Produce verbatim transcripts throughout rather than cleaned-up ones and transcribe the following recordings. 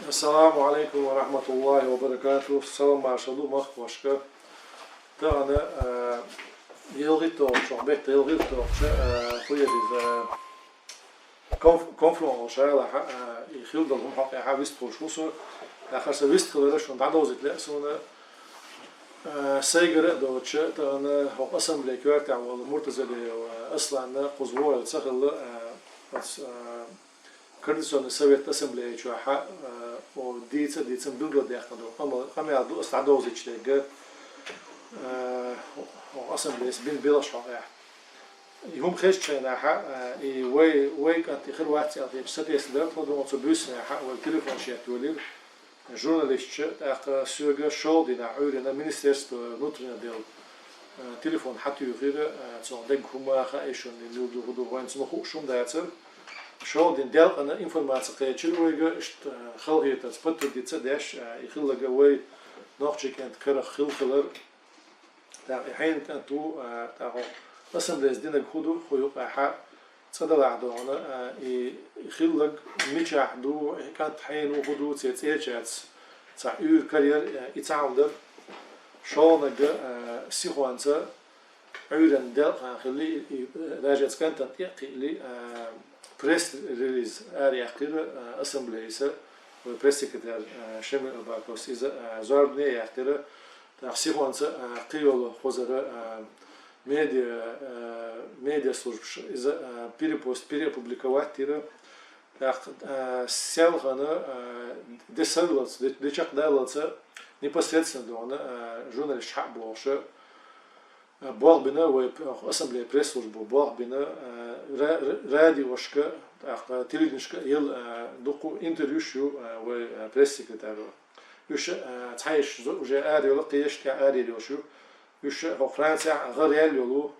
Ассаламу алейкум ва рахматуллахи ва баракатух. Салам маршал ду махкошка. Тана, э, елгит толчо, бет елгит толчо, э, хуя диз, э, конф-, конфликт шайла ха, э, и хилдал хум хакъ ха вист хуш хусу. Ахар са вист хилера шун дадозит ле суна. Э, сайгара доча, тана хо ассамблея кёрта вал Муртазалиев, э, Асланна, Кузвоев, цахилла, э, ас-, э, Координационный совет ассамблея чуаха, э, о, дица, дица билгла дехна ду. Ама, ама ду ас дадозит лега, э, о, ассамблея бин билаш хакъ. Юм хеш чайнаха, э, и вай, вай кант и хрватцы алты, соответственно, да, подумал, что бюснаха, вай телефон шет валир. Журналистча, так, э, сёга шол дина, уйрина, Министерство внутренних дел, э, телефон хатюхира, э, цон дег хумаха, эшон не милду худу, вайн цун ху шум дацар. Шол дин делкана информация кечил вайга, ишт, э, халгиртац, подтвердиться деш, э, и хиллага вай нохчикент карах хил хилар. Так, и хайн канту, э, так, ассамблея динаг худу, хуюк, э, ха, цадалах дона, э, и хиллаг мичах ду, и кант хайн уху ду, це цечац, ца ур карьер, э, и цаундар, шолнага, э, сихуанца, уйрен дел, э, хилли, и, э, ражец кантан текили, э, пресс-релиз, ари ахкира, э, ассамблеяса, ой, пресс-секретарь, э, Шамиль Абакос, иза, э, зорбне яхтира, так, сихуанца, э, киоло хозара, э, медиа, э, медиа служб ш-, иза, э, перепост, переопубликовать тира. Так, э, селхана, э, десаллац, де-, дечак даллаца непосредственно дона, э, журналист хак болша. Э, болх бина вай п-, ассамблея пресс-службу, болх бина, э, ра-, ра-, радиошка, так, э, телевиденешка ел, э, дуку интервью шу, э, вай, э, пресс-секретарь. Уьш, э, цхьаеш зу-, уже ари йолу, кхиеш тӀе ари йолуш ю. Уьш, э, хӀо Франция гӀар ял йолу,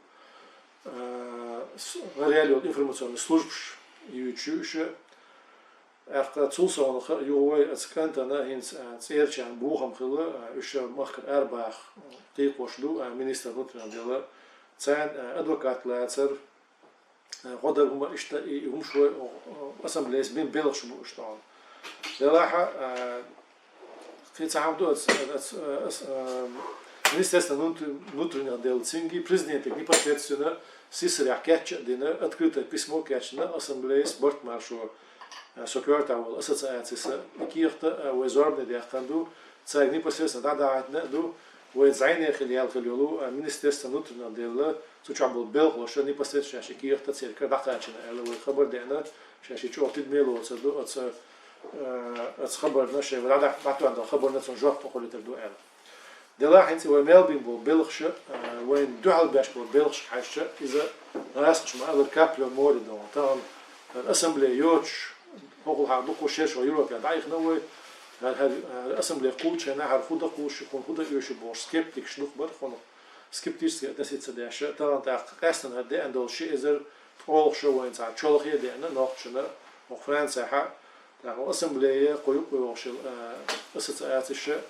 э, с-, гӀар ял йолу информационный службаш юьйцу уьш. Аьхка цул совнаха юхавай аца кӀантана хӀинца, э, цӀерачарна бухам хилла, э, уьш махкара арабаха кхийкхош ду, э, министр внутренних дела. Царна, э, адвокат лацар, э, гӀо дар хӀума иштта и, и хӀумаш вай, э, ассамблеяс бин белхаш бу уьш тӀехь. Делахьа, э, кхин цхьа хӀума ду аца, аца, э, ас-, э, Министерство внутр-, внутренних дел цинги президентага непосредственно сисарехь кечча а дина, открытое письмо кечна ассамблеяс барт маршо, э, со коьрта волу ассоциацияса и кехата, э, вай зорбане дехкан ду, цаьрга непосредственно дӀадахьийтина а ду, вай зӀайне хила ял хила йолу, э, Министерство внутренних дел, цу чохь болу белхалоша непосредственно шаьш и кехата церкара дӀакхачийна аьлла, вай хабар деана, шаьш и чӀогӀа тидаме лоцур ду, аца, э, аца хабарна, шайн вай дӀа-, дӀатоьхна долу хабарна цунна жоп тӀе кхуллуьйтур ду аьлла. Делахь хӀинца вай мел бина болу белхаша, э, вайна дуьхьал беш болу белхашка хьаьжча, иза гӀазкхаша ма-аллара капля в море догӀу. Тахана хӀара ассамблея йоцуш, хӀокхул хьан дукха шершо Европе дӀаихна вай, хӀара, хӀара, хӀара ассамблея кхуллучу хенахь хӀара хӀу дан кхуллуш, хӀун хӀу дан оьшуш бохуш скептикаш дукха бара хӀуна, скептически относиться деш. Тахана тӀаккха къаьстина хӀара деана долу ши эзар ткъолгӀа шо вайна цхьа чолхе а деана нохчашна, хӀокху Францехьа, тӀаккха ассамблея кху юкъа йогӀуш йолу, а, ассоциацияша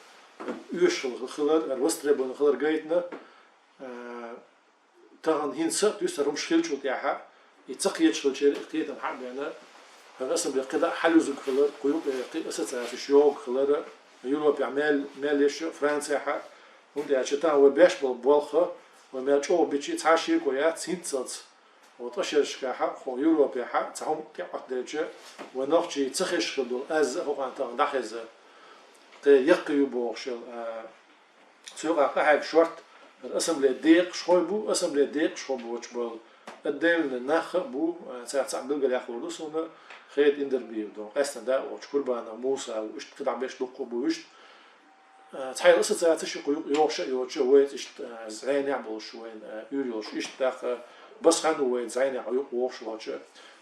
оьшуш хилар, хӀара востребован хилар гайтина, а, тахана хӀинца а дуьсур хӀумаш хиллачул тӀаьхьа, и ца кхеташ хилчеран кхетам хьа а беана, хӀара ассамблея кхидӀа а хьалюзург хилар, кху юкъа кхин ассоциацияш йогӀург хилар, Европехь мел, мел еш а, Францехьа, хӀунда аьлча тахана вай беш болу болх, вай мел чӀогӀа бичи цхьа шеко яц, хӀинццалц. Хьо тӀе шерашкахьа, хьо Европехьа, цхьа хӀума тӀеӀоттаделча, вай нохчий ца хезаш хир долу аз а хӀокхуьнан тахана дӀахеза. Кхе яккхий ю бохуш йолу, а, цу юкъа къахьегна шорта, ассамблея декъашхой бу, ассамблея декъашхо боцуш болу отдельно нах а бу, а, цаьрца цхьаъ билгалъяхлур ду суна, Хеда Индербиев ду, къаьстина да а волчу Курбанов Муса ву, иштта кхидӀа беш дуккха а бу иштта. Э, цхьайолу ассоциацияш кху юкъа йогӀуш а йоцуш, вай иштта, э, зӀенехь болуш вайна, э, уьйр йолуш, иштта тӀаккха, э, басхьан ву вай зӀенехь юкъа вогӀуш волчу.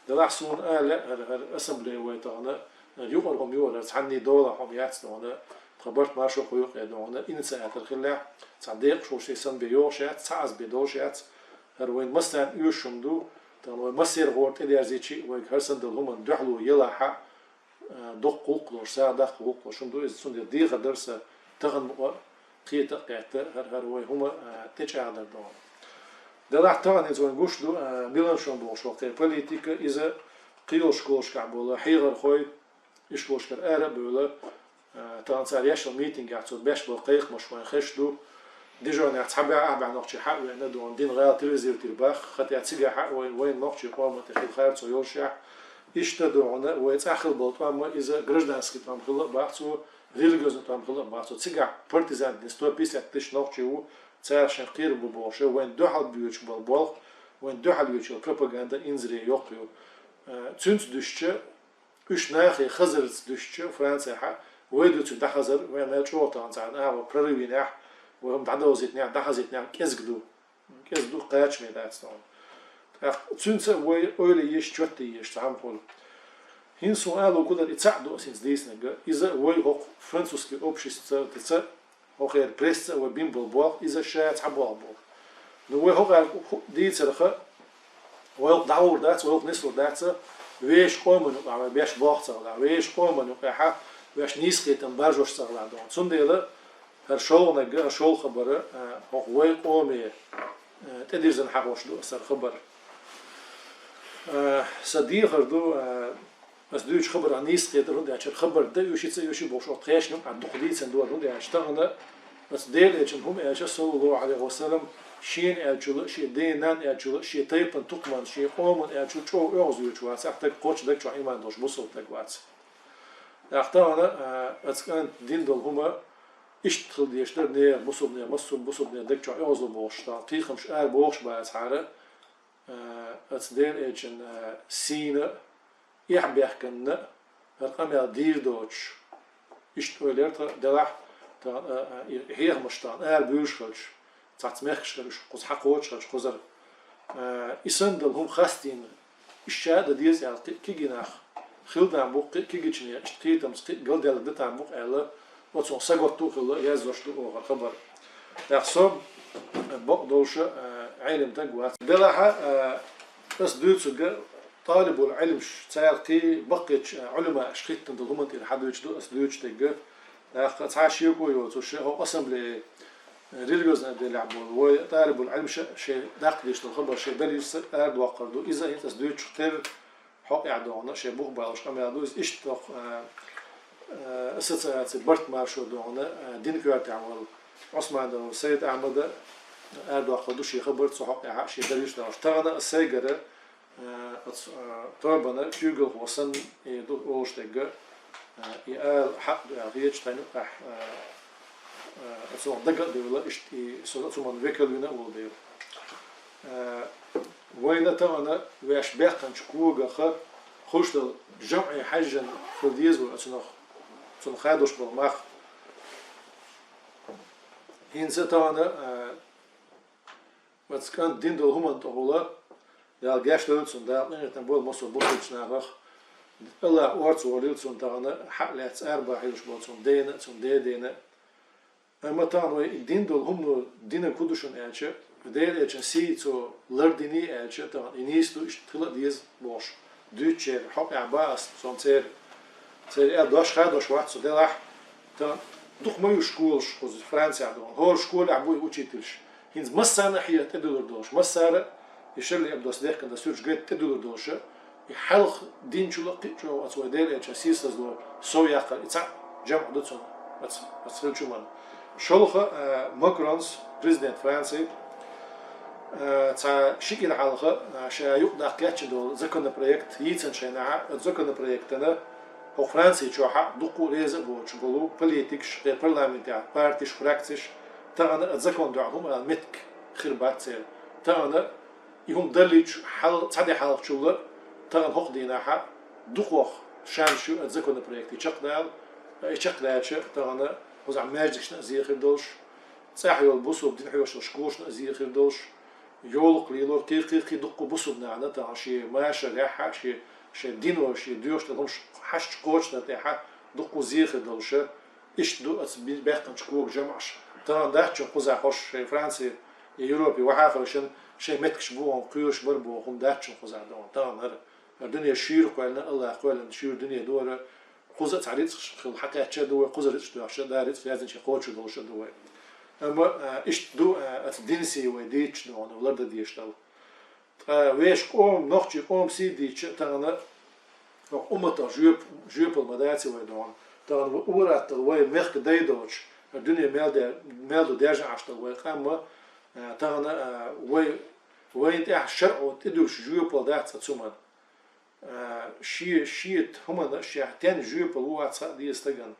Делахь суна а лаьа, хӀара, хӀара ассамблея вай тахана, э, юкъара хӀума ю хӀара, цхьанний долахь хӀума яц тахана, тхан барт маршо кху юкъе тахана, инициатор хиллехь, цхьа декъашхоша и санна бен йогӀуш яц, цхьа аз бен долуш яц, хӀара вайн массарна оьшуш хӀума ду, тахана вай массеран гӀора тӀедерзийчи, вайга хӀара санна долу хӀуманна дуьхьало елахьа, а, доккха гӀуллакх долуш, сагӀа даккха гӀуллакх долуш хӀума ду иза, цундела дехар дара сан тахана мукъа кхета а кхетта, хӀара, хӀара вай хӀума, а, тӀечӀагӀдар догӀу. Делахь тахана иза вайн гуш ду, а, Меланшон бохуш ваьккхи политика, иза кхийолу школашкахь болу хьехархой, Ишколашкара ара а бевлла, а, тахана цар еш йолу митингехь цо беш болу кхайкхамаш вайна хезаш ду. Дижонехь цхьа бӀе, ах бӀе нохчий хьа а веана, дона дина гӀала телевизор тӀера бах, хӀетта цигахь а вай, вайн нохчийн къоман тӀе хила харцо йолушехь. Иштта дона вай цӀахь хила болу тӀом а, иза гражданский тӀом хилла а бах цо, религиозный тӀом хилла а бах цо. Цигахь партизан дина сто пятьдесят тысяч нохчий ву, цара шайн кхерам бу бохуш, вайна дуьхьал боьдуш болу болх, вайна дуьхьал йоьдуш йолу пропаганда инзаре йоккха ю. Э, цуьнца дуьстича, уьш нахе хазарца дуьстича, Францехь а, вай дуьйцург дӀахазар, вайн мел чӀогӀа тахана цхьана агӀор прорыв йинехь, вай хӀума дӀадовзийтинехь, дӀахазийтинехь кӀезиг ду. КӀезиг ду, кхачаме дац тахана. ТӀаккха цуьнца а вай ойла еш, чот еш цхьаьна хуьлу. ХӀинца суна ала луург дар, и цхьаъ ду ас хӀинца дийцинарг. Иза вай хӀокху французский обществоца, хӀокхеран прессаца а вай бина болу болх, иза ша цхьа болх бу. Ну, вай хӀокхара хӀу-, дийцарх, вай хӀокху дӀагӀур дац, вай хӀокху нислур дац, вешан къоман юкъахь вай беш болх ца хилахь, вешан къоман юкъахь вешан нийса кхетам баржош ца хилахь дона. Цундела хӀара шолгӀаниг, хӀара шолгӀа хабар, а, хӀокху вай къоме, а, тӀедирзина хьахош ду ас хӀара хабар. А, сан дехар ду, а, ас дуьйцучу хабарах нийса кхетар, хӀунда аьлча хабар дан оьший, ца оьший бохуш, оцу тхешна юкъахь дукха дийцина дара, хӀунда аьлча тахана ас Делан элчанан хӀума аьлча, саллаллаху Ӏалайхи ва саллам, шена аьллачул а, шен ден-нанна аьллачул а, шен тайпанан тукхаман, шен къоман аьллачул а чӀогӀа оьгӀаз йоьдуш вац, ахь стаг кхоччуш даг чохь иман долуш бусалба стаг вац. ТӀаккха тахана, а, аса кӀанта дина долу хӀума иштта хила дезаш дара, нехан бусалбанийн, массо а бусалбанийн даг чохь оьгӀаз ло бохуш, тахана кхайкхамаш ара бохуш бацахьара, а, аса Делан элчанан, а, сийна а, эхь-бехкенна а хӀара къамел дийр доцуш, иштта ойла яра тхан делахь, тхан, а, а, и хьехамаш тхан ара буьйлуш хилча, цхьацца мехкашкара уьш кхуза хьакхочуш хилча кхузара. А, и санна долу хӀума хастийна, иштта а дан деза аьлла, кхин а кегий нах хила дан бу, кхин а кегийчу нехан иштта кхетамца кхин а галдаьлла дан дан бу аьлла, оцунах саготта а хилла, яздеш ду оха хабар. ТӀаккха со бакъдолуш а, а, Ӏелам стаг вац. Делахь а, а, ас дуьйцург а, талибул Ӏилмаш, цара кхин баккхийчу, а, Ӏуламаша хӀиттина долу хӀуманна тӀера хьадуьйцуш ду ас дуьйцуш дерг а. ТӀаккха цхьа шеко а йоцуш, хӀокху ассамблее религиозный отделехь болу вай талибул Ӏилмаш а шайн даккха дезаш долу хабар шайн даржашца арадоккхур ду. Иза а хӀинца ас дуьйцучух тера хьокъехь догӀуна шайн бух балош къамел ду. Иза иштта тоху, а, а, ассоциацин барт-маршо догӀуна, а, динан коьртехь волу Ӏусманов Сайд-Ахьмада арадоккхур ду шен хабар цу хьокъехь а шен даржашца долуш. Тахана ас сайгара, а, оцу, а, тобанан куьйгалхо санна и ду олуш дерг а, а, и ала хьакъ ду аьлла хеташ тхан юкъахь, а, а, оцунах дага а девлла, иштта и со цу хӀуманна векал вина а волу дела. А, вайна тахана вешан баьккхинчу когах хуьлуш долу жамӀе хьаьжжина хила деза вай оцунах, цунах хадош болу мах. ХӀинца тахана, а, Аса кӀанта дина долу хӀуманна тӀехула, Дала гечдойла цунна, Дала къинхетам бойла массо а бусалбачу нахах. АллахӀа орца волийла цунна тахана, хьа а лаьцна арабаха хьийзаш болу цунна дена а, цунна дедена а. Амма тахана вай и дина долу хӀумано динарг хӀун ду шуна аьлча, Делан элчанан сий цо лардиний аьлча, тахана и нийса ду, иштта хила а деза бохуш дуьйцучеран хьокъехь бан ас, со-м церан, церан аьлла дош хадош вац со делахь, тахана дукха ма ю школаш кхуза Францехь догӀуна. ХӀора школехь бу и учительш. ХӀинца массарна а хьеха тӀедуьллур долуш, массара а и Шарли Эбдос дехкина дан суьрташ гайта тӀедуьллур долуш, и хьалха динчул а кхин а чӀогӀа оцу вай Делан элчанан сийсазло сов яккхар, и цхьаъ жамӀ ду цунна, оцу, оцу хиллачу хӀуманна. ШолгӀа, а, Макронс, президент Франции, а, цхьа ши кӀира хьалха, а, ша юкъадаккха кечйина долу законопроект йийцинчу хенахь, оцу законопроектана хӀокху Франци чохь а дуккха а реза а боцуш болу политикаш, кхин парламентехь партиш, фракциш, тахана а закон дуьхьал хӀума ала меттиг хир бац церан. Тахана и хӀума даллича хьал-, цхьа де хьалхачул а, тахана хӀокху дийнахь а дукхох шанс ю а законопроекте чекхдала, а и чекхдаьлча, тахана кхузахь маьждигашна а зе хир долуш, цӀахь йолу бусалба дин хьоьжуш йолу школашна а зе хир долуш, йолу кхин лелор кхин, кхин, кхин дуккха бусалба нахана тахана шен машарехь а, шен, шен дино, шен доьшуш долу хӀумаш хьашташ кхочушдар тӀехь а дуккха зе хир долуш, иштта ду оцу би-, баьккхинчу коган жамӀаш. Тахана дац шуна кхузахь хӀорш шайн Франци, я Европе вахьа а хевшина, шайн меттигаш бохам кхоьруш бара бохам дац шуна кхузахь догӀуна. Тахана хӀара, хӀара дуьне шуьйра кхоьллина, АллахӀа кхоьллина шуьйра дуьне ду хӀара, кхуза а цхьа рицкъаш хила хьакхаьчча а ду вай, кхуза рицкъаш доьхча а, Дала рицкъ яздинчу кхочур долуш а ду вай. Амма, а, иштта ду, а, оцу динан сий вай дийцича догӀуна, лардан дезаш долу. Ткъа вешан къоман, нохчийн къоман сий дийцича а тахана, Хьо умматах жоьп-, жоьпал ма даций вай догӀун. Тахана вай ур-аттал вай мехка дай долчу, дуьне мел де-, мел ду даьржина Ӏаш долу вай къам, а, тахана, а, вай, вайна тӀехь шарӀо тӀедуьллуш жоьпал дац цу хӀуманна. А, шен, шен хӀуманна шех тен жоьпал ву вац хаа деза стагана.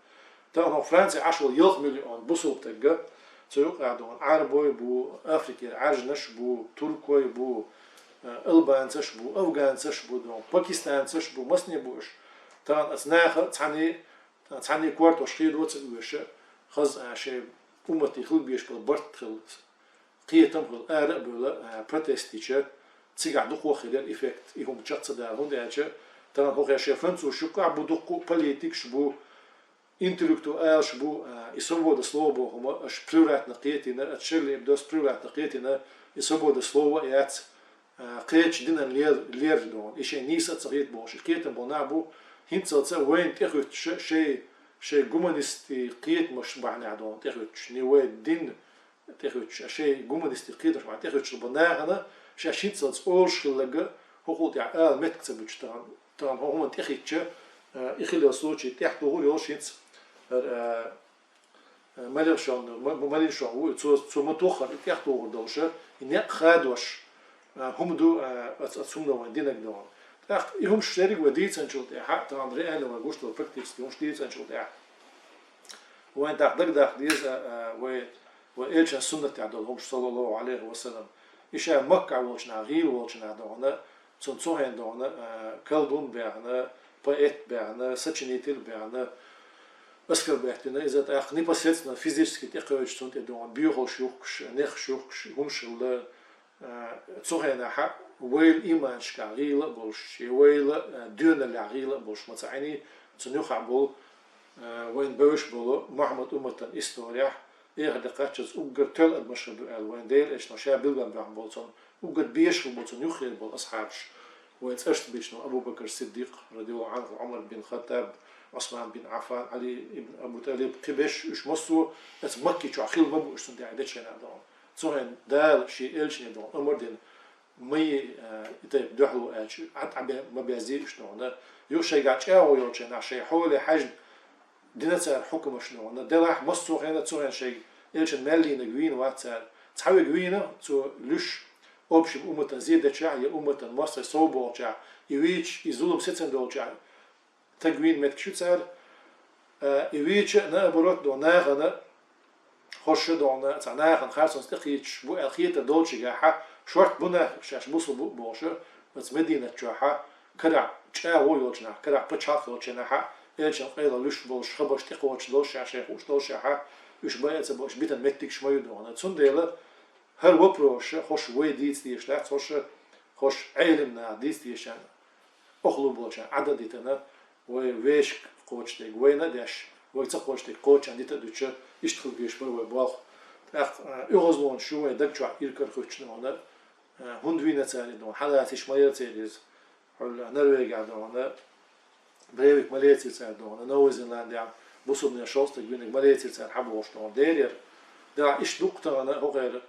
Тахана хӀокху Франци Ӏаш волу ялх миллион бусулба стаг, цу юкъахь догӀун Ӏарбой бу, Африкера Ӏаьржанаш бу, туркой бу, а, албанцаш бу, афганцаш бу, догӀун пакистанцаш бу, масане бу уьш. Тахана аса наха цхьаьний, цхьаьний кортош хедо ца оьшу, хаза а шайн умматий хила безаш болу барт хила, кхетам хила, ара а бевлла, а, протест йича, цигахь дукха хир яра эффект, и хӀума чекх ца дала. ХӀунда аьлча, тахана хӀокху шайн французаш юккъехь бу дуккха а политикаш бу, интеллектуалаш бу, а, и свобода слова боху хӀума, аша превратно кхетийна, аша шерли дос превратно кхетийна, и свобода слова а яц, а, кхечу динан лер-, лер догӀун, и шайн нийса а ца хета бохуш, и кхетам болу нах бу, хӀинццалц а вайна тӀехуьттуш, шайн, шайн гуманистийн кхетамаш бахьанехь догӀун тӀехуьттуш, не вай дин тӀехуьттуш, а шайн гуманистийн кхетамаш бахьанехь тӀехуьттуш бу нахана, шаьш хӀинццалц олуш хилларг, хӀокхул тӀехь ала меттиг ца буьтуш тахана, тахана хӀокху хӀуманна тӀехӀиттича, а, и хилла случай тӀехтухур йолуш хӀинца, а, Малин шоьн, ма-, Малин шоьн ву, цо, цо ма тоххара и тӀехтохур долуш, и некъ хадош, а, хӀума ду, а, ац-, ац хӀумано вайн динаг догӀун. ТӀаккха и хӀумаш шериг вай дийцанчул тӀаьхьа, тахана реально вай гуш долу практически хӀумаш дийцанчул тӀаьхьа, вайн тӀаккха дагадаккха деза, а, вай, вай элчан суннат тӀехь долу хӀумаш, саллаллаху алейхи ва саллям. И ша Макка волчу нах, гӀийла волчу нах догӀун, цунна цу хенахь догӀун, а, колдун баьхна, поэт баьхна, сочинитель баьхна, оскорблять дина иза, тӀаккха непосредственно физически тӀекхочуш цунна тӀе догӀун, боьхалш юхкуш, нехаш юхкуш, хӀумаш хилла, а, цу хенахь вайла ийманашкахь гӀийла а болуш, я вайла, а, доьналлехь гӀийла а болуш ма ца Ӏийний, цунна юххехь болу, а, вайна бевзаш болу Мухьаммад умматан историяхь, эхарт де кхаччалц уггар тоьлла адамаш хир ду аьлла, вайн Делан элчано ша билггал баьхна болу цунна, уггар безаш хир бу цунна юххера болу асхьабаш. Вай цӀарашца бича Абу Бакр Сиддикъ, радияллаху Ӏанху, Ӏумар бин Хаттаб, Ӏусман бин Ӏаффан, Ӏали ибн Абу ТӀалиб, кхин берш, уьш массо а эца Макки чохь хилла ма бу уьш цунна тӀехь дечу хенахь догӀун. Цу хенахь Дала шен элчане догӀун амар дина, ма е, а, и тайпа дуьхьало аьлча, Ӏад Ӏа бе-, ма беззий уьш догӀун. Юха шайгахь чӀагӀо йолчу хенахь шайн хьоле хьаьжна, дина цара хьукмаш догӀун. Делахь массо а хенахь цу хенахь шайга элчан мел лийнарг вийна вац цара. Цхьаверг вийна, цо луьш общим умматан зе дечохь, я умматан мостагӀий сов болчохь, и вийча, и зулам сецна долчохь, таг вийна меттиг шу цара, а, и вийча а, наоборот, догӀун нахана, хӀорш догӀун, цхьа нахана харцонца тӀекхийчаш бу аьлла хетар долчигахьа, шорта бу нах шаьш бусул бу бохуш, оцу Мединат чохьа, карахь чӀагӀо йолчу нах, карахь пачхьалкх йолчу нахьа, элчан къайла луьш болуш, хабарш тӀекхочуш долуш, шаьш шайн хууш долуш, уьш байа ца бо, уьш битан меттигаш ма ю догӀун. Цундела хӀара вопросаш хӀорш вай дийца дезаш дац, хӀорш, хӀорш Ӏелим наха дийца дезаш, охлу болчарна Ӏад а дитина, вай вешан кхочушдерг вайна а деш, вай ца кхочушдерг кхочарна дита а дуьтуш, иштта хила безаш бара вай болх. ТӀаккха, а, оьгӀазлонаш ю вайн даг чохь иракарахуьттуш догӀун, а, хӀунда вийна цара и догӀун, хьалацийша ма яра церан иза. Хьуьлла Норвегехь догӀун, Брейвик ма лецира цара догӀун, Новой Зеландехь бусулбанийн шовзткъа стаг винарг ма лецира цара хьан бохуш догӀун. Дера яра. Делахь иштта дуккха тахана хӀокхеран,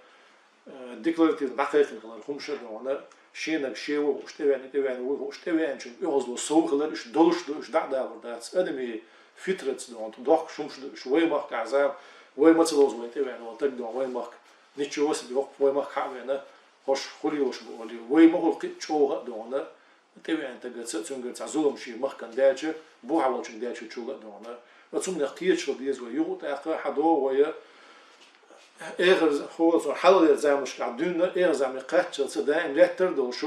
э, декларативно дӀакхайкхина хилар хӀумаш а догӀун, шенаг шен ву хууш тӀевеана, тӀевеана ву хууш тӀевеанчун оьгӀазло сов хилар, уьш долуш ду, уьш дӀа а далур дац. Адамийн фитратца догӀун, дохкуш хӀумаш ду уьш, вай махкахь зама, вай ма ца ловзу вайн тӀевеана волу таг догӀун, вай махка ничего себе, хӀокху вай махка хьа а веана, хӀорш хуьлуш бу олий, вай ма хуьлу кхин а чӀогӀа а догӀун, тӀевеана тагаца, цуьнгара цхьа зулам шен махкана даьлча, бухахь волчунга даьлча чул а догӀун. Оцу хӀуманах кхеташ хила деза вай, юха а тӀаккха хьан догӀу вай, эхар з-, хӀора цунна хьалхалера заманашкахь дуьйна, эхар заманийн кхаччалца даим лаьттар а долуш,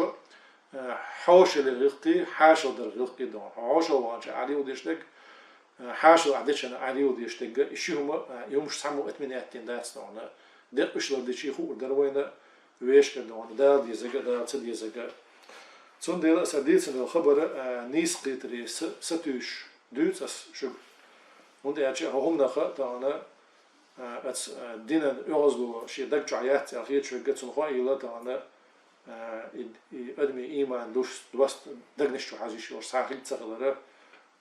э, хьошалгӀа гӀиллакхий, хьашалдар гӀиллакхий догӀун. ХьошалгӀа ваханчохь Ӏарйо деш дерг, э, хьашалгӀа дечарна Ӏарйо деш дерг, и ши хӀума, э, и хӀумаш цхьаммо отменять дина дац догӀун. Декъашхо дичи хуур дара вайна, вешан догӀун, Дала дезарг а, Дала ца дезарг а. Цундела аса дийцина долу хабар, а, нийсакхетаре са-, сатуьйсуш дуьйцу ас шуьга. ХӀунда аьлча хӀокху хӀуманах тахана, а, аца, а, динан оьгӀазло шен даг чохь яц аьлла хеташ верг, цунна хьо а йилла тахана, а, и, и адамийн ийман луш доста дегнаш чу хьажа йиш йолуш цхьа хӀума ца хилар,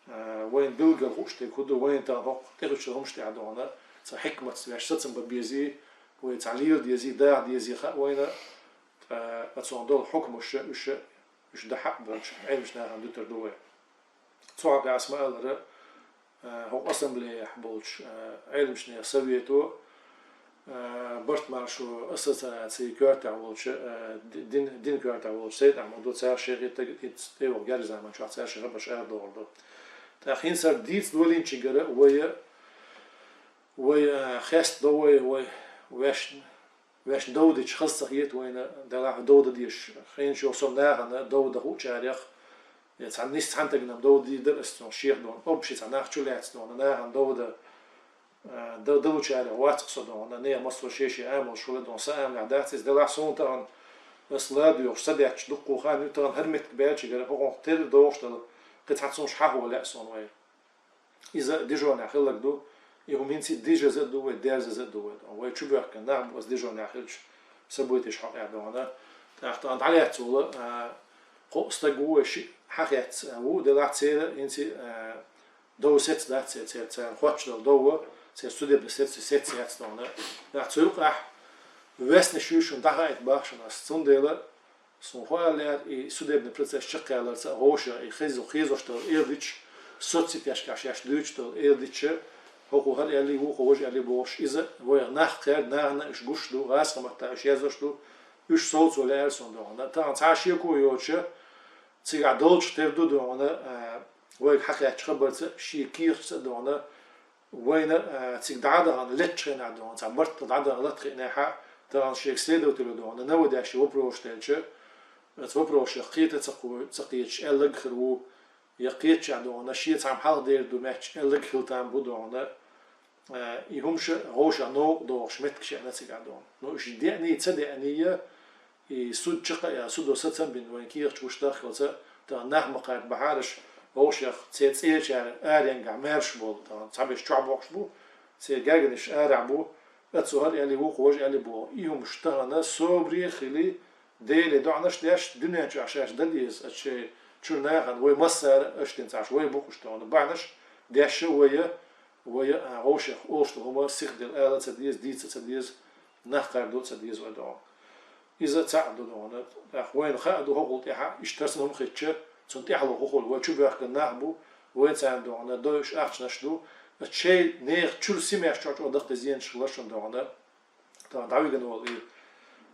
а, вайна билггал хууш дерг хӀун ду, вайна тахана хӀокху тӀехуьлучу хӀуманаш тӀехь догӀун, цхьа хьикматца ваьш сацам бан безий, вай цхьа лела дезий, даха дезий хаьа вайна, ткъа оцунах долу хьукмаш уьш, уьш дахьа а боцуш, Ӏеламчу нахана дуьтур ду вай. Цу хьокъехь ас ма-аллара, э, хӀокху ассамблеяхь болчу, э, Ӏеламчу нехан совето, э, барт-маршо ассоциацин коьртехь волчу, э, ди-, дин, дин коьртехь волчу Сайд-Ахьмадо, цара шайх тӀе-, тӀе-, тӀейогӀу герзаман чохь цара шайн хабарш арадохур ду. ТӀаккха хӀинца хӀара дийца долийначигара вай, вай, э, хеста до вай, вай ваьшна, ваьшна дов дича хаза ца хета вайна, делахь дов дан дезаш. Хьенаш йолу со нахана дов дан хуучарех, я цхьана нис цхьана тагана дов дийр дара ас цунах шех дона. Общий цхьа нах чу лаьцна дона, нахана дов дан, а, дан далучарех вац-кх со дона, нехан массо шен-шен амалш хуьлу дона, сан амалехь дац иза, делахь суна тахана ас ладоьгӀуш, са детташ дуккха хан ю, тахана хӀара меттиг баьлчигара хӀокхунах терра догӀуш дала, кхин цхьа цунах хьахо лаьа суна вай. Иза дижонехь хилларг ду, и хӀума хӀинца а дижаза а ду вай, дерзаза а ду вай. Вай чубоьхкина нах бу аса дижонехь хиллачу событеш хьокъехь дона. ТӀаккха тахана дӀалаьцна волу, а, кхо стаг ву вай, шиъ хьахецна ву, делахь церан хӀинца а, а, дов сецна дац церан, церан, царна хоттуш долу дов, церан судебный сецна, сецна яц дона. ТӀаккха цу юкъахь вестнаш ю шуна дӀахаийта боху шуна ас. Цундела суна хӀоаллера и судебный процесс чекхъяларца а, вовшех и хезо-, хезош долу эладитча, соцсетешкахь шаьш дуьйцуш долу эладитча, хӀокхо хӀара аьллий, вукхо важа аьллий бохуш, иза вайх нах кхаьрга, нахана уьш гуш ду, гӀазкхийн маттахь уьш язъеш ду, уьш совцо лаьара суна дона. Тахана цхьа а шеко йоцуша, цигахь долчух тера ду дона, а, вайга хьакхаьчча хабарца а, шен кехатца а дона, вайна, а, цига дӀа а дахана, леттачу хенахь дона, цхьа барт дӀа а дахана латта хиънехь, тахана шега следователо дона, наводящий вопросаш делча, оцу вопросех кхета а ца кхо-, ца кхеташ, аьлларг а хир ву, я кхетчахь дона, шен цхьамма хьалха дер ду моьттуш, аьлларг а хила там бу дона, а, и хӀумнаш а вовшех новкъа дохуш меттигаш а яьхна цигахь дона. Ну, уьш деаний, ца деаний, И суд чекхъяьлла, судо сацам бина вайн кехаташ гуш даххилца, тахана нах ма кхаьрда бахьара аша, вовшех церан цӀерачара аренга маьрша болу, тахана цхьаберш чохь бохкуш бу, церан гергарниш арахь бу, оцо хӀара аьллий, вукхо важа аьллий боху. И хӀумнаш тахана собаре а хилий, Деле доӀанаш а деш, дуьнен чохь шаьш дан деза, оцу шайн чуьра нахана, вай массара а, аша дина цхьаьш вай бу-кх уьш тахана, бахьанаш деш а вай, вай а, вовшех олуш долу хӀума сихдала ала а ца деза, дийца а ца деза, нах кхаьрдо а ца деза вай дона. Иза цхьаъ ду дона. ТӀаккха вайна хаа ду хӀокхул тӀаьхьа, иштта хӀара санна хӀума хилча, цунна тӀаьхьало хӀун хуьлу, вай чубоьхкина нах бу, вай царна дона дойуш ахчанаш ду, шайн нехан чуьра симеш чохь чӀогӀа даккхий зенаш хилла шуна дона. Тахана дӀавигина волу и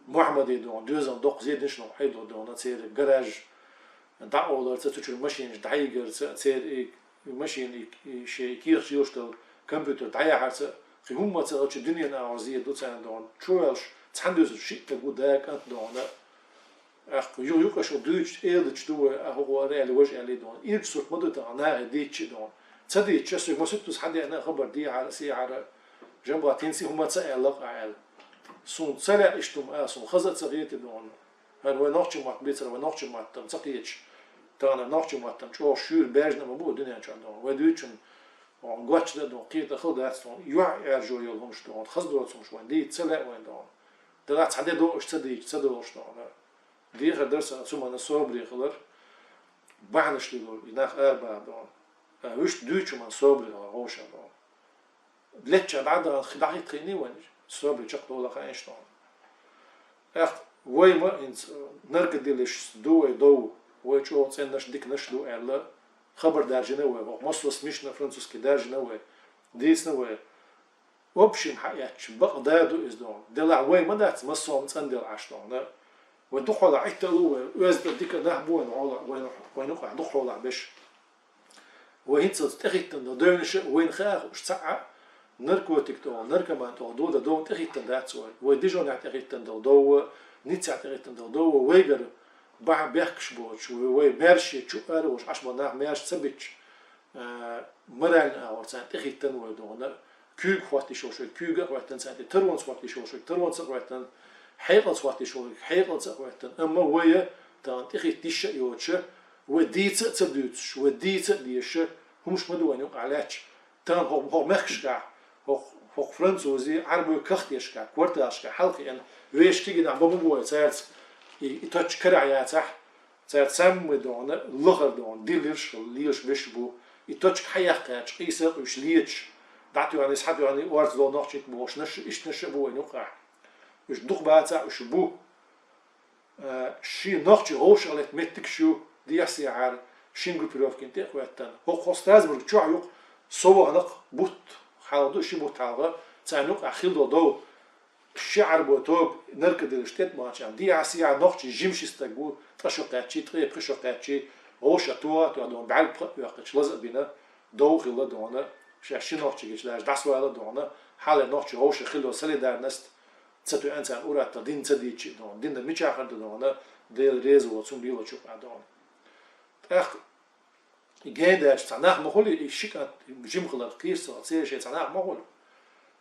Мухьаммаде дона, доьзална доккха зе дина шуна хьайдо дона, церан гараж дӀаоларца, цу чуьра машинаш дӀайигарца, церан и машина, и, и шайн кехаташ йолуш долу компьютер дӀаяхьарца, кхин хӀумма ца хилча дуьненан агӀор зе ду царна дона. Чувоьллуш цхьана доьзалчу шиъ стаг ву, да, кӀант дона. ТӀаккха ю-, юкъа шух дуьйцуш, эладитча ду вай, а хӀокхо хӀара аьллий, важа аьллий дона. Ирча сурт ма ду тахана нахе дийцча а дона. Ца дийцча, соьга масуьттаза хьан деана а хабар дехьара, сехьара, Жамбулат, хӀинца и хӀума ца аьлла-кх ахь аьлла. Суна ца лаьа иштта хӀума ала, суна хаза а ца хета дона. ХӀара вай нохчийн мотт бийцар, вай нохчийн маттам ца кхеташ, тахана нохчийн маттам чӀогӀа шуьйра баьржина а ма бу дуьнен чохь дона. Вай дуьйцучун, дона, гочда а дона, кхета а хала дац дона, юьхьӀаьржо йолу хӀумнаш дона, хаза доцу хӀумнаш вайн дийца ца лаьа вайн дона. Делахь цхьа де дохуш ца дийца, ца долуш дона. Дехар дара сан цу хӀуманна собаре хилар, бахьанаш лелор, и нах арабаха дона. Ткъа вуьшта дуьйцучу хӀуманна собаре хилар вовшех дона. Леттачохь дӀа а дахана, дӀахӀитта хиъний вайна, собаре чекхдовла хаийша дона. ТӀаккха вай ма хӀинца наркодилерш ду вай дов, вай чӀогӀа цӀеннаш, диканаш ду аьлла, хабар даржийна вай, хӀокху массо а СМИ-шна французский даржийна вай, дийцина вай. В общем, хьаэцча, бакъ да ду иза дона. Делахь вай ма дац массо а цӀанделла Ӏаш дона. Вай дукхахьолахь Ӏитталу вай, оьзда дика нах бу вайн хьолахь, вайн, вайн юкъахь дукхахьолахь берш. Вай хӀинцалц тӀехӀиттина долу девнаш а вайна хаа хууш ца Ӏа, наркотик тӀехула, наркоман тӀехула дода дов тӀехӀиттина дац вай. Вай Дижонехь тӀехӀиттина долу дов, Ниццехь тӀехӀиттина долу дов, вайгара бахьа бехкаш боцуш, вай, вай маьрша чу ара волуш Ӏаш болу нах маьрша ца бича, а, моральный агӀор царна тӀехӀиттина вай дона. Куьйга хӀоттийша волуш вай куьйга а хӀоьттина, царна тӀе таронца хӀоттийша волуш вай таронца а хӀоьттина, хьекъалца хӀоттийша волуш вай хьекъалца а хӀоьттина. Амма вай тахана тӀехӀитта йиш а йоцуша, вай дийца а ца дуьйцуш, вай дийца а дезаша, хӀумаш ма ду вайн юкъахь лаьтташ. Тахана хӀокху, хӀокху мехкашкахь, хӀокху, хӀокху французийн, Ӏарбойн кахтешкахь, кварталашкахь хьалакхиъна, вешан кегийнахь бан ма бу вай цаьрца, и, и точка карахь яцахь, цара цхьамма дона, лахара дона, дилла йиш хилла, лелаш берш бу. И точка хьаяккхаьчча, къийса а къуьйсуш леташ, дӀатоьхний, схьатоьхний, орца долу нохчий бохуш, наш, иштта наш а бу вайн юкъахь. Уьш дукха бацахь, уьш бу. Э, шен нохчий вовшах летта меттигаш ю, дехьа-сехьара, шин группировкин тӀе а хӀоьттина. ХӀокху Страсбург чохь юкъа со вахана бутт хьалха ду, ши бутт хьалха, царна юкъахь хилла долу дов, ши Ӏарбой тоба наркодиларш тӀетӀа бахча, дехьа-сехьа нохчий жима ши стаг ву, ткъа шо кхаьччий, ткъе пхи шо кхаьччий, вовшах тоха а тоьхна, бӀаьрг пхиъ а йоккхуьйтуш лаза а бина, дов хилла а дона, шаьш ши нохчий гича лаьжа дӀасавала а дона, хьалха нохчий вовшах хилла солидарность ца тоьъна царна ур-атталла дин ца дийцча а дона, дин мичахь хир ду дона, Дела реза воцу хӀума лелочух а дона. ТӀаккха и гена даьлча цхьа нах ма хуьлу, и ши кӀант жима хиларх кийра ца ваха, церан шайн цхьа нах ма хуьлу.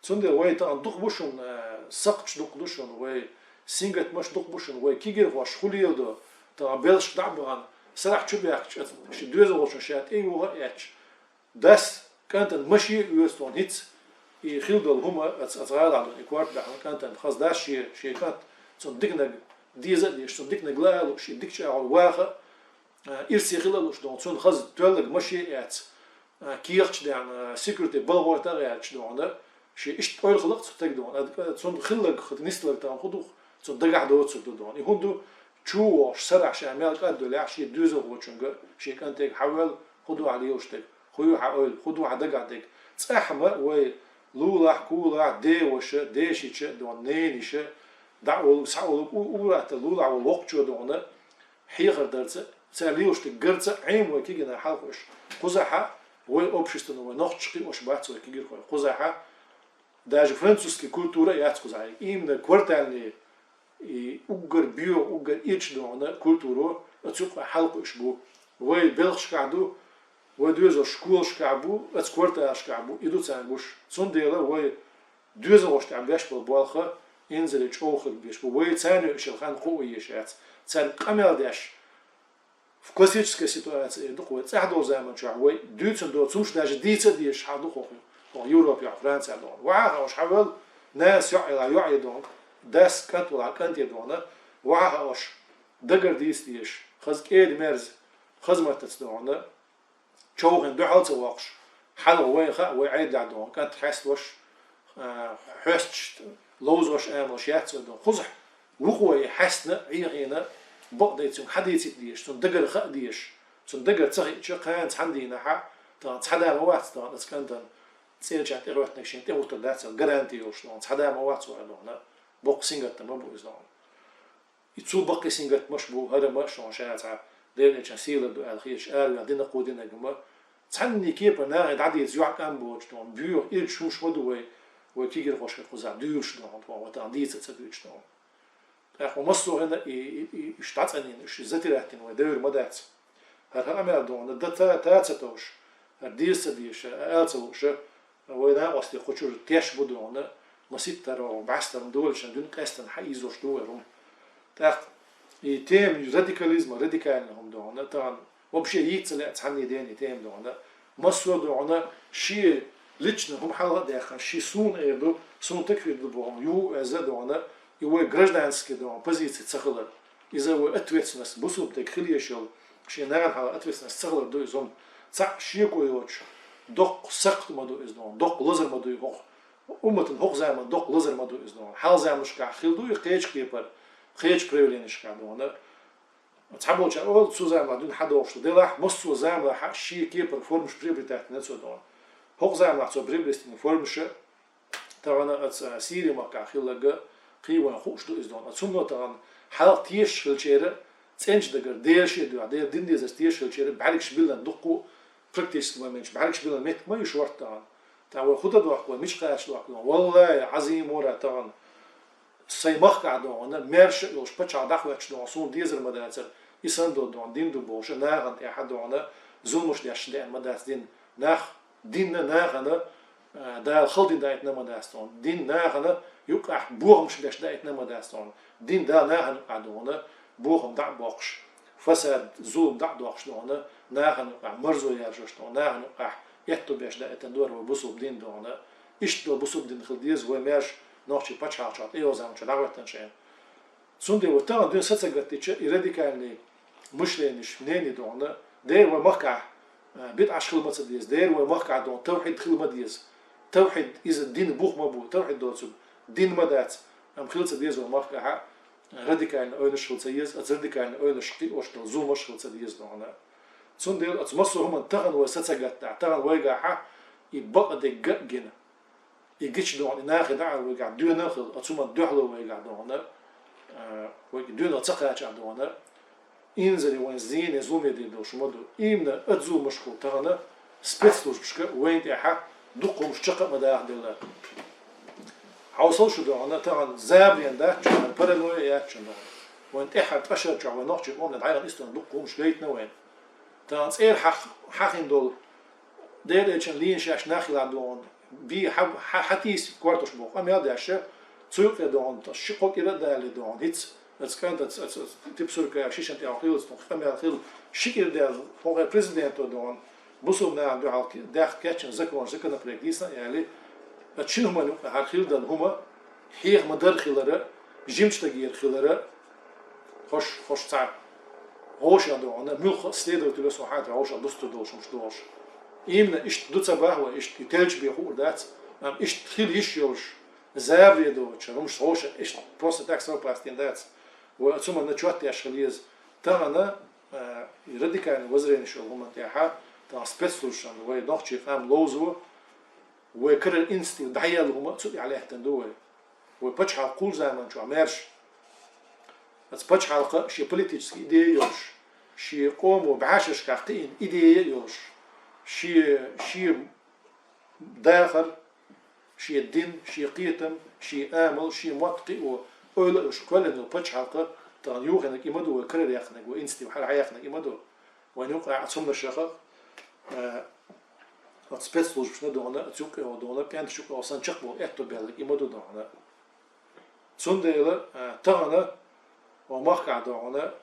Цундела вай тахана дукха бу шуна, э, сакхташ дукха ду шуна, вай сингаттамаш дукха бу шуна, вай кегирхош хӀун леладо, тахана белшаш дӀа а бахана, сарахь чу баьхкича, ши доьзалхочун ша тӀе юха а эцча, дас кӀантана машен а оьцу тхуна хӀинца, и хилла долу хӀума аца, аца гӀалахь долу и корта баьхна кӀантана хаза дас шен, шен кӀант цунна диканиг деза а дезаш, цунна диканиг лаа а лууш, и дика чӀагӀо ваха а, а, ирсе хила а лууш дона, цунна хаза тоьллаг машен а эцна, а, кехаташ даьхна, а, секьюрити балхойтта а гӀерташ дона, шен иштта ойла хилла-кх цу стага дона, а, цунна хилларг, нисларг тахана хӀун ду-кх, цунна дагахь доцург ду дона. И хӀунда ду, чу а вогӀуш, сарахь ша мел кӀадвеллехь, шен доьзалхочуьнга, шен кӀантега хьавоьлла, хӀун ду хьан лелаш дерг, хӀун ю хьан ойла, хӀун ду хьан дагахь дерг. ЦӀахь а ма вай лулахь, кулахь, ден ваша, ден шича а дона, ненан йиша, дӀа а волу, схьа а волу, у-, ур-атталла лулахь волу воккхачо дона, хьехар дарца, цара лелаш дерг гарца а Ӏема вай кегийрхой хьалха уьш. Кхузахь а вай обществано, вай нохчаш кхиош бац вай кегирхой. Кхузахь а даже французский культура а яц кхузахь. Именно квартальный и уггар боьха, уггар ирча дона культуро оцу юкъа хьалха уьш бу. Вай белхашкахь ду, вай доьзалш школашкахь бу, оцу кварталашкахь бу, и ду царна гуш. Цундела вай доьзалхошна тӀехь беш болу болх инзаре чӀогӀа хир беш бу. Вай царна йойъуш йолу хан кхуо езаш яц. Цаьрга къамел деш, в классической ситуации эр ду-кх вай, цӀахь долу заман чохь вай дуьйцун доцу хӀумнаш даже дийца а дезаш хьал ду-кх хӀокху, хӀокху Европехь, Францехь дона. Вахьа а хууш хьавоьлла, нанас йоӀ елахь йоӀе дона, дас кӀант валахь кӀанте дона, вахьа а хууш, дагар дийца дезаш, хаза кӀеда-мерза, хаза маттаца дона, човхийна дуьхьал а ца воккхуш, хьалха вайна хаьа, вай Ӏедалехь дона, кӀант хьесталуш, а, хьоьстуш, ловзош амалш яц вай дона. Кхузахь вукхо и хьаьстина, Ӏехийна, бакъдерг цуьнга хьадийцийта дезаш, цунна дагара хаа дезаш, цунна дагара ца хиъча, кхана цхьана дийнахь а, тахана цхьа да ма вац тахана оцу кӀантана, цӀерачарна тӀехӀоьттинарг шена тӀехӀуттур дац аьлла гаранти йолуш дона, цхьа да ма вац вай дона, боккха сингаттам ма бу иза дона. И цул баккхий сингаттамаш бу, хӀара ма шуна ша цхьа Делан Элчанан сийлалла ду аьлла хеташ, араваьлла дина кху динарг ма. Цхьанний кепара нахе дӀадийца юьхь-кӀам боцуш дона, боьха ирча хӀумнаш ма ду вай, вай кегирхошка кхузахь дуьйлуш дона, тхуна ватан дийца а ца дуьйцуш дона. ТӀаккха массо а хӀинца и, и, и, уьш дӀацӀанйина, уьш затирать йина вай девр ма дац. ХӀара хӀара къамел дона, дан та, та ца товш, хӀара деза ца дезаш, а, ала ца лууш, вай накъостий кху чуьра теш бу дона, маситтара, бӀаьстара долчун дуьнен къаьстина хьаийзош ду вай хӀума. ТӀаккха и тема радикализма, радикальный хӀума дона, тахана вообще йийца ца лаьа цхьанний дена и тема дона. Массо а дона, шен личный хӀума хьалха а даьккхина, шен суна эр ду, суна такфир ду боху хӀума, ю эза дона, и вай гражданский дона позици ца хилар. Иза вай ответственность, бусулба дерг хила еш йолу, шен нахана хьалха ответственность ца хилар ду иза хӀума. Цхьаъ шеко йоцуш, доккха сакхт ма ду иза дона, доккха лазар ма ду и хӀокху. Умматан хӀокху заман доккха лазар ма ду иза дона. Хьалха заманашкахь хила ду и кхечу кепара, кхечу проявленешкахь дона. Цхьаболчара олу, цу заманахь дуьйна хьадогӀуш ду. Делахь, массо а заманахь шен кепара формаш приобретать йина цо дона. ХӀокху заманахь цо приобрести йина формаш а, тахана оцу Сири-махкахь хилларг а кхин вайна хууш ду иза дона. Оцу хӀумано тахана хьалха тешаш хилчеран, цӀеначу дагара Делан шен дуьхьа, Делан дин дезарца тешаш хилчеран, бӀаьргаш биллина дуккха а, практически моменташ, бӀаьргаш биллина меттиг ма ю шортта тахана. ТӀаккха вай хӀун дан дохку, вай мича кхача дохку? Валлахи, Ӏазим вара тахана. Сайн махкахь дона, маьрша а йолуш, пачхьалкх дӀахӀоьттуш дона, суна дезар ма дацара, и санна долу дона, дин ду бохуш, нахана тӀехь дона, зуламаш деш деана ма дац дин. Нах, динна нахана, а, Дала хала дин даийтина ма дац дона. Дин нахана юккъехь бохамаш беш даийтина ма дац дона. Дин Дала нахана юккъехь дона, бохам дӀа а боккхуш, фасад, зулам дӀа а доккхуш дона, нахана юккъехь марзо яржош дона, нахана юккъехь аьтто беш даийтина ду вай бусулба дин дона. Иштта долу бусулба дин хила деза вай маьрша нохчийн пачхьалкх чохь тӀейогӀу заман чохь дӀахӀоьттинчу хенахь. Цундела вай тахана дуьйна са ца гаттича, и радикальный мышлениеш, мнение дона, дера вай махкахь, а, бидӀаш хила ма ца деза, дера вай махкахь дона, тавхьид хила ма деза. Тавхьид иза дин бух ма бу, тавхьид доцург дин ма дац, амма хила ца деза вай махкахь, а, радикальный ойланаш хила ца еза, оцу радикальный ойланаш кхиош долу зуламаш хила ца деза дона. Цундела оцу массо а хӀуманна тахана вай са ца гатта, тахана вайгахьа и бакъдерг а гина, и гича догӀана, и нахе дӀа а вайгахь дуьйна а хила, оцу хӀуманна дуьхьало вайгахь догӀана, а, вайга дуьйна ца кхачахь догӀана, инзаре вайн зене зуламе дийр долуш ма ду. Имна оцу зуламашкахула тахана спецслужбашка вайна тӀехьа дукха хӀумаш чекх а ма дахделла. Хьовсал шу догӀана, тахана забарен дац шуна, паранойя яц шуна догӀана. Вайн тӀаьххьара ткъа шарчохь вайн нохчийн къомана дӀаяхна историн дукха хӀумаш гайтина вайна. Тахана цӀера хьах-, хьахийна долу Делан Элчанна лийна шаьш нах хилла догӀана, би хьа-, хьа-, хьатийса кортош боху къамел деш, цу юкъе догӀана, ши-кхо кӀира а далале догӀана, хӀинца, оцу кӀанта, оцу, оцу, оцу Типсурка шишан тӀехь хилла, цунах къамел хилла, ши кӀира даьлла, хӀокху президенто догӀана, бусулба нахана дуьхьал ки-, даьхна кечйина закон, законопроект дийцина а яьлла, оцу шина хӀуманна юкъахь хӀара хилла долу хӀума хьеха ма-дарра хилара, жимачу дагера хилара, хӀорш, хӀорш цхьа вовшах догӀана, муьлхха а следователь сан хьан тӀе вовшах дустур долуш хӀумаш догӀуш. Имна иштта ду ца боху вай, иштта и теллачу бен хуур дац, амма иштта хила йиш йолуш, забаре доцуш хӀумаш вовшах иштта просто так совпасть дина дац. Вай оцу хӀуманна чот деш хила еза. Тахана, а, и радикальный воззренеш йолу хӀуманна тӀехьа, тахана спецслужбашна вай нохчийн къам ловзо, вай карара инициатива дӀаелла хӀума а цу тӀехь лаьттина ду вай. Вай пачхьалкх кхул заманчохь маьрша. Оцу пачхьалкха шен политический идея йолуш, шен къомо бӀешерашкахь кхиъна идея а йолуш, шен, шен дахар, шен дин, шен кхетам, шен амал, шен мотт кхио ойла а йолуш кхоьллина йолу пачхьалкх тахана юханарг и ма ду, вай карара яьккхинарг, вай инициатива хьалха яьккхинарг и ма ду. Вайна юкъахь оцу хӀуманашха, э, оцу спецслужбашна догӀана, оцу юккъе догӀана, пӀенташ юккъе санна чекхбовла аьтто баьлларг и ма ду догӀана. Цундела, э, тахана, вай махкахь догӀана,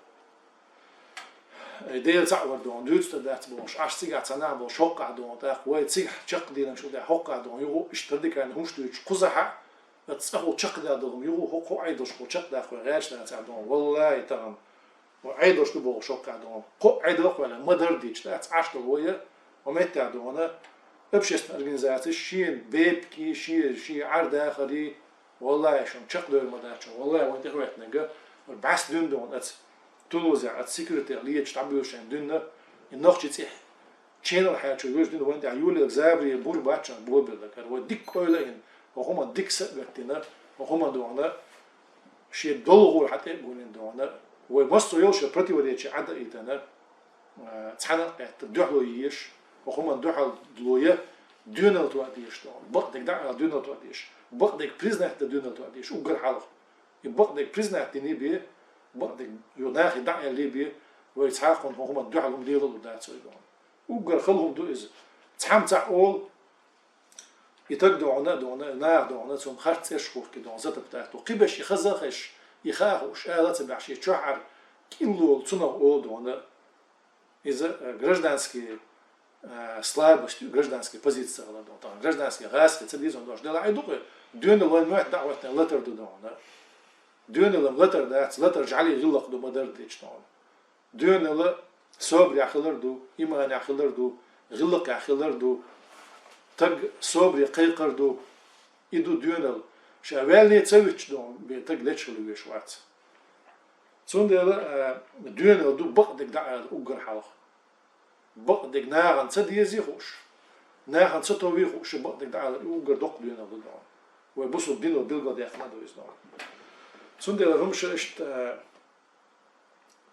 э, Дела цхьаъ вар догӀана, дуьйцур дац бохуш, Ӏаш цигахь цхьа нах болуш хӀоккхахь догӀана, тӀаккха вай цигахь чекхдийнарш ду, хӀоккхахь догӀана, юха иштта радикальный хӀумаш дуьйцуш кхузахь а, оцу цӀахула чекхдала долу хӀума юха хӀокху Ӏедалшкахула чекхдаккха вай гӀерташ дацахь догӀана. Валлахи, тахана Ӏедалш ду бохуш хӀоккхахь догӀана. Кхо Ӏедал а кхоьллина, ма-дарра дийцича, дац Ӏаш долу вай, вай меттехь догӀана, общественный организацеш шена бепиг, шен, шен Ӏар-дахар, валлахи, шуна чекхдевр ма дац шуна, валлахи, вайна тӀехӀоьттинарг, бӀаьста дуьйна догӀана оцу Тулузехь, оцу секретарь леташ дӀабуьйлуш шайна дуьйна, и нохчийн цӀихь ченал хьаьрчо вуьйжу дина вайна тӀехь юьйлалг забаре бур бац шуна бобелларг. ХӀара вай дика ойла а йина, хӀокху хӀуманна дика са а гатдина, хӀокху хӀуманна догӀана, шен долу гӀур хьан тӀе а гулйина догӀана, вай массо а йолуш противоречие Ӏад а йитина, а, цхьаьна а кхетта, дуьхьало езаш, хӀокху хӀуманна дуьхьало я, доьналла тоха дезаш догӀана. Бакъдерг дӀа а ала доьналла тоха дезаш, бакъдерг признать дан доьналла тоха дезаш, уггар хьалха. И бакъдерг признать дина бен, бакъдерг юха нахе дӀа а аьлла бен, вай цхьа а кхунна хӀокху хӀуманна дуьхьал хӀума лело а лур дац вай догӀана. Уггар хала хӀума ду иза. Цхьамма цхьаъ олу, и таг догӀана а догӀана, и наха догӀана, цунна харц цӀераш хӀоттаде догӀана, затоптать ду. Кхиберш и хаза а хезаш, и хаа хууш, ала а ца баьхьаш, и чохь Ӏар кӀиллолу цунах олу догӀана. Иза, э, гражданский, э, слабость ю, гражданский позиция хилар догӀана. Тахана гражданский гӀазкхи ца деза догӀана, делахь а ду-кх, доьналла вайн моьтту дӀа а хӀоьттина латар ду догӀана. Доьналла-м латар дац, латар жӀаьли гӀиллакх ду ма-дарра дийцича догӀана. Доьналла собаре хилар ду, имане хилар ду, гӀиллакхе хилар ду, таг собаре кхайкхар ду. И ду доьналла. Ша ваьллий ца вуьтуш догӀана бен таг лечкъалур веш вац. Цундела, а, доьналла ду бакъдерг дӀа а ала уггар хьалха. Бакъдерг нахана ца дезий хууш, нахана ца товий хууш, бакъдерг дӀа а ала, и уггар доккха доьналла ду догӀана. Вай бусулба дино билгалдаьккхина а ду иза догӀана. Цундела хӀумаш иштта, а,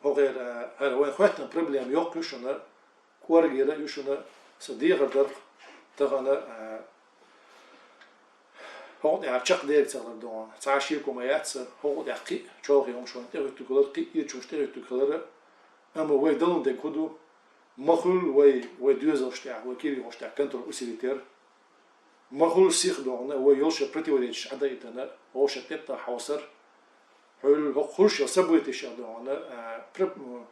хӀокхера, а, хӀара вайн хӀоьттина проблема йоккха ю шуна, кӀоргера а ю шуна, сан дехар дар-кх тахана, а, хӀокху тӀехь чекхдерг ца хилар догӀана. Цхьа а шеко ма яц сан, хӀокху тӀехь кхин а чолхе хӀумаш вайна тӀехӀуьттур хилар, кхин а ирча хӀумаш тӀехӀуьттур хилар, амма вай далун дерг хӀун ду? Ма хуьлу вай, вай доьзалш тӀехь, вай кирвихуш тӀехь контроль усилить яр. Ма хуьлу сиха догӀана, вай йолуш йолу противоречеш Ӏад а йитина, вовшах тӀеттӀа хьовсар. Хьуьлла хӀокху хуьлуш йолу событиеш а догӀана, а, пр-, м,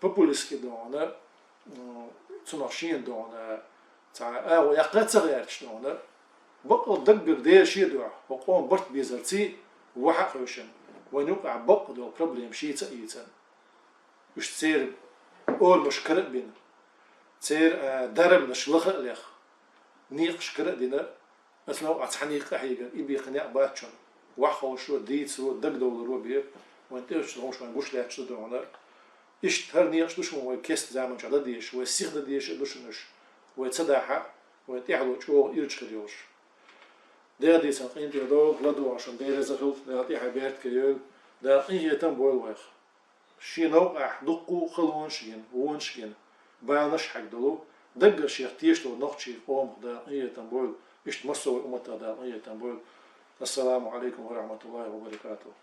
популистский догӀана, м, цунах шена догӀана, цхьа агӀо яккха а ца гӀерташ догӀана. Бакъал даггара дера шен дуьхьа, хӀокху къоман барт безарций, вахьа а хевшина, вайна юкъахь бакъ долу проблема шийца а йийцина. Уьш церан орамаш кара а бина, церан, а, дарамнаш лаха а леха, некъаш кара а дина, аса новкъахь цхьа некъа къахьийгар, и бен кхин некъ бац шуна. Вахховшо, дийцаро, дагадовларо бен, вайн тӀехӀуьттуш долу хӀумаш вайн гуш лаьтташ ду догӀана. Иштта хӀара некъаш ду шуна вай кест заманчохь дан дезаш, вай сиха дан дезаш а ду шуна уьш. Вай ца дахь а, вай тӀаьхьало чӀогӀа ирча хир йолуш. Дела дийцина къинтӀера довла, ладугӀуш шуна Дела реза хилва, Дала тӀаьхье беркате йойла, Дала къинхетам бойла вайх. Шен новкъахь дуккха а халонаш а гина, вонаш а гина, баланаш а хьегна долу, даггара шех тешалуш нохчийн къомах Дала къинхетам бойла, иштта массо а вай умматах Дала къинхетам бойла. Ассаламу Ӏалайкум ва рахьматуллахӀи ва баракатухӀ.